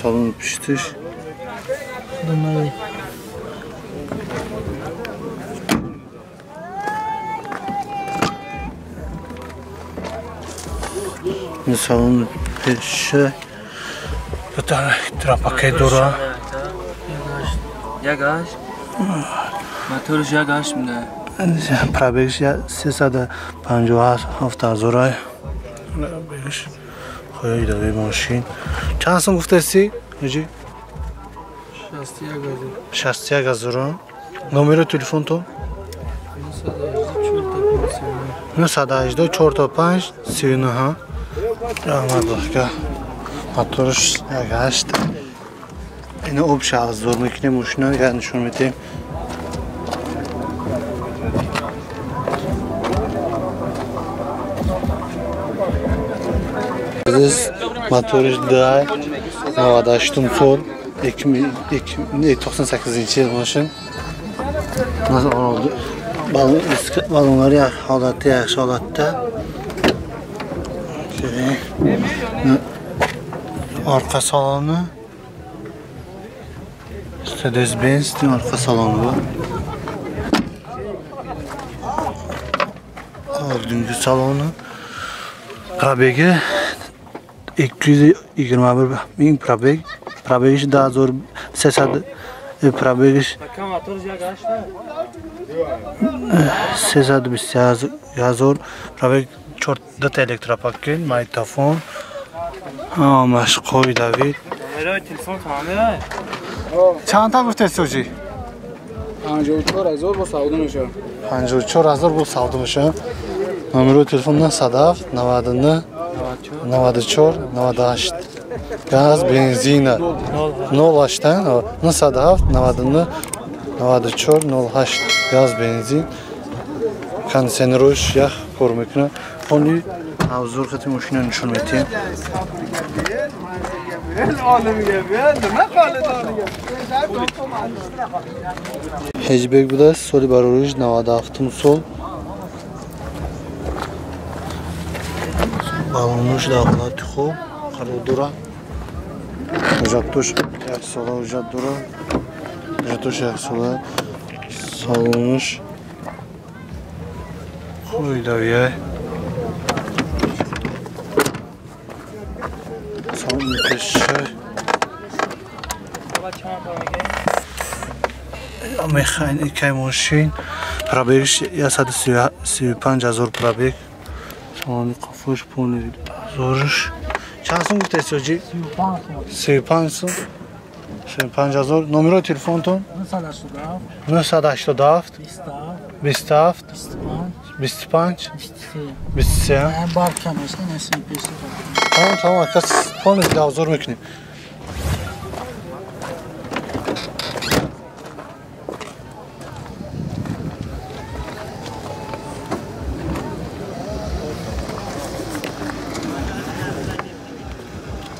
Салон пиштиш. Салон пише. Электропакет дора. Ягаш. Моторш ягаш мда. Пробегш 357 ҳазор. Пробегш. Хои дави мошин. Чанд сум гуфтаси? Ҳоҷи? 61 ҳазор. 61 ҳазор. Номери телефонтон? 918 45 39. Раҳмат бахка. Моторш 18. Ина об шаҳзор мекунем мошина, я нишон медиҳем. Моториш 2 98 сол 98 yil мошин. Nasıl oldu? Balonları holatda, yaxshi holatda. Arka salonu Mercedes-Benz'in arka salonu var. Oldungi salonu. Probegi 221 ming probeg. Probegish 2300 probegish 320 ҳазор probeg 4 та электропакет, магнитофон, ҳамаш қоидавӣ. Чанд та гуфтед соҷи? 54 ҳазор бо савдо мешавад. 54 ҳазор бо савдо мешавад. Номери телефон 907 99 94 98. Газ, бензина 08 907 99 94 08. Газ, бензин. Кондиционерш ях кор мекунад. Хони авзур хати мошина нишон медиҳем. Хеҷбек будааст, соли барориш 97 сол. Балонуш дар ҳолати хуб қарор дорад. Ҳуҷҷатош як сола ҳуҷҷат дорад. Ҳуҷҷатош як сола. Салонуш қоидавия. Салон пеша. Механикаи мошин пробегш 135 ҳазор пробег. Салони қафош полный ҳазорш. Чанд сум гуфтед соҷи? 35 сум. 35 ҳазор. Номерои телефонтон? 987 27 25 23. Тамом, тамом, ака, полный обзор мекунем.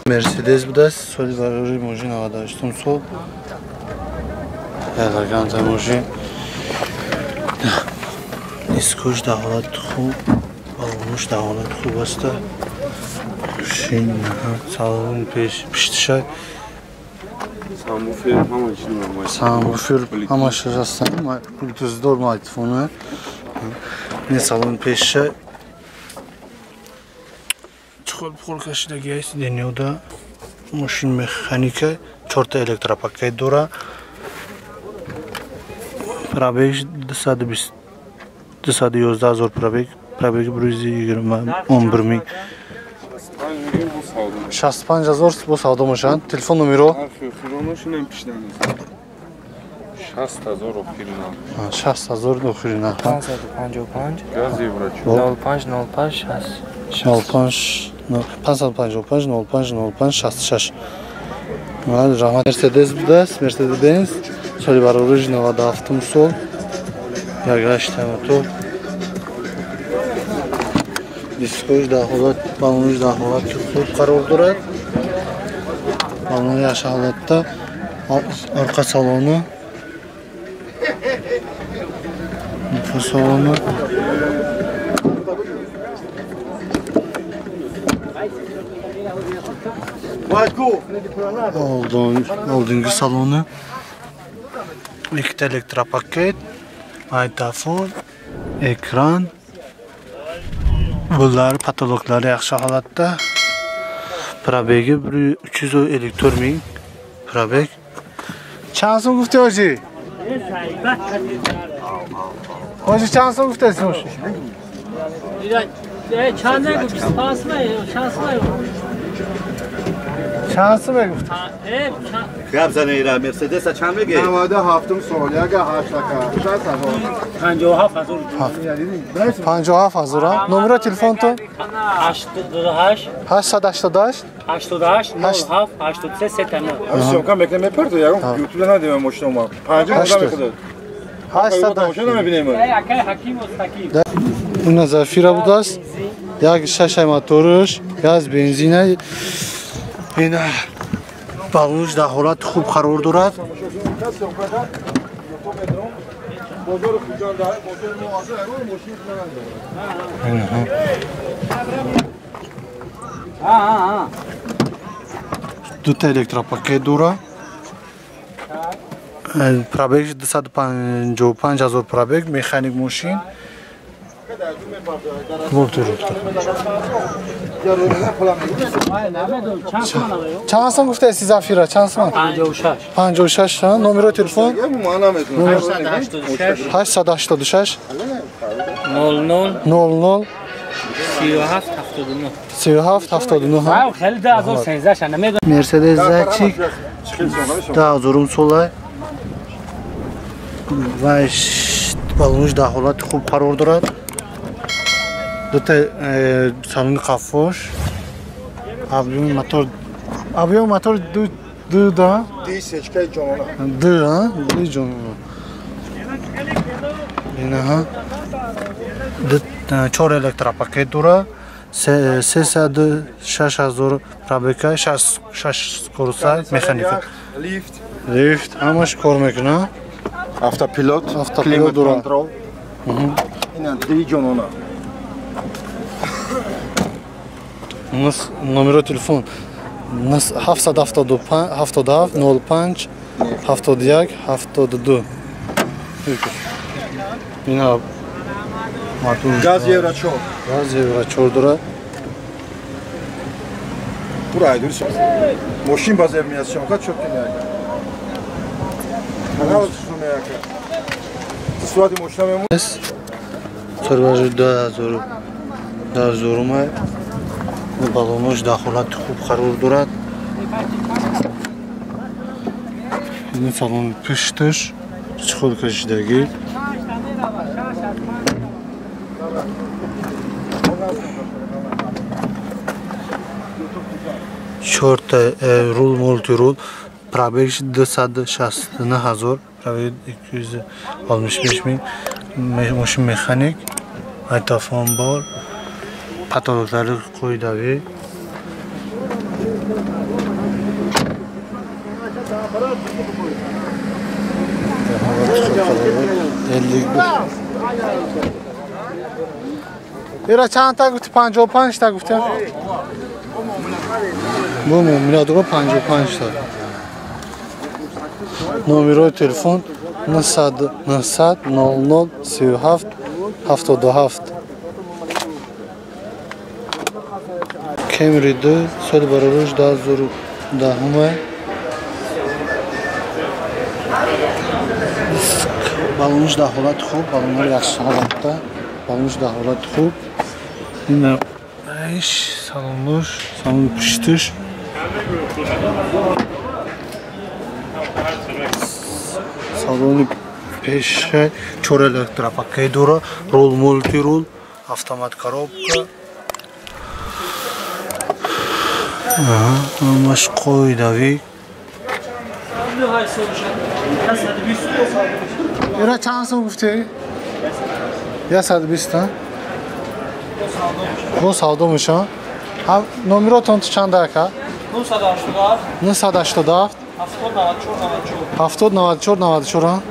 Мерседес будааст, соли барори мошин 98 сол. Элеганта мошин. Дискош дар ҳолати хуб, балонуш дар ҳолати хуб аст. Мошин салон пеш пиштиша. Самбуфер ҳама чиз нормал. Самбуфер ҳамаш ҳастанд. Блютуздор магнитофона. Не салон пешша. Пул кашидагиаст денёда мошин механика 4 та электропакет дора. Пробег 220 211 ҳазор пробег, пробег брӯзи 11 минг. 65 ҳазор бо савдо мешаванд. Телефон номеро? 60 ҳазор охирина. 60 ҳазор охирина. 555 газ евро 05 05 6 05 555 05 05 66. Раҳмат. Мерседес будааст, Мерседес Бенз, соли барориш 97 сол. Ягашта мотор. Дискош дар ҳолат, балонуш дар ҳолати хуб қарор дорад. Балони яхши ҳолатда. Орқа салони. Орқа салони. Oldingi saloni. Ikkita elektropaket, magnitofon, ekran. Bular patologlari yaxshi holatda. Probegi 354 ming probeg. Чанд сум гуфти ҳоҷӣ? Ҳоҷӣ чанд сум гуфтаси? Чанд нагуфт, 25 сум, чанд сум? Чанд сум гуфт? Гап зане ира Мерседес чанд меги? 97 сол, яга 8 така, 60 ҳазор. 57 ҳазор. 57 ҳазор. Номери телефонтон? 88 888 88 07 83 79. Съёмка мекунем, мепарту, ягон YouTube надем мошина ма. 50 одам мекунад. 800 мошина мебинем. Акай Ҳаким Мустақим. Уна Зафира будааст. Як шашай моторш, газ, бензина. Ина балонш дар ҳолати хуб қарор дорад. Дута электропакет дора. Пробег 255 ҳазор пробег, механик мошин. Чанд сум гуфтаи Зафира? Чанд сум? 56. 56. Номери телефон? 886 00 00 37 79 37 79. خیلی 2013 نمیدونم. Мерседес Зайчик 2000 сола ва балонш дар ҳолати хуб қарор дорад. Дута салони қафош, объёми мотор, объёми мотор ду да? Ди сечкаи ҷонона. Ду, а? Ду ҷонона. Инаҳа. Чор электропакет дора. 306 ҳазор пробега, 6 скоростя, механика. Лифт. Лифт, ҳамаш кор мекунад. Автопилот, автопилот дора. Ина ди ҷонона. Номери телефон 777 05 71 72. Ина газ евро 4. Газ евро 4 дора. Бура айдурс. Мошин базар меяд, съёмка чётко меяд. Канал шумо меяд. Сурати мошина мемон. Сарбажи 2000 2000 балонош дар ҳолати хуб қарор дорад. Ин салони пушташ чиқор кашидагӣ. Чорта рул, мултирул, пробег 269 ҳазор, пробег 265 минг, мошин механик, магнитофон бор, патологлari qoidавӣ. Ира чандта гуфти? 55 та гуфтем. Бу муомила дора 55 та. Номерои телефон 900 900 00 37 77. Кемри 2 соли бароруш 2010. Балонш дар ҳолати хуб, балонҳои яхши ҳолатда, балонш дар ҳолати хуб. Ина иш салонуш, салони пуштиш. Салони пеша чор электропакет дора, рул, мултирул, автомат коробка. Ҳамаш қоидавӣ. Ира чанд сум гуфтӣ? 120 та? Бо савдо мешавад. Номеротон чанд ака? 987 70 94 94.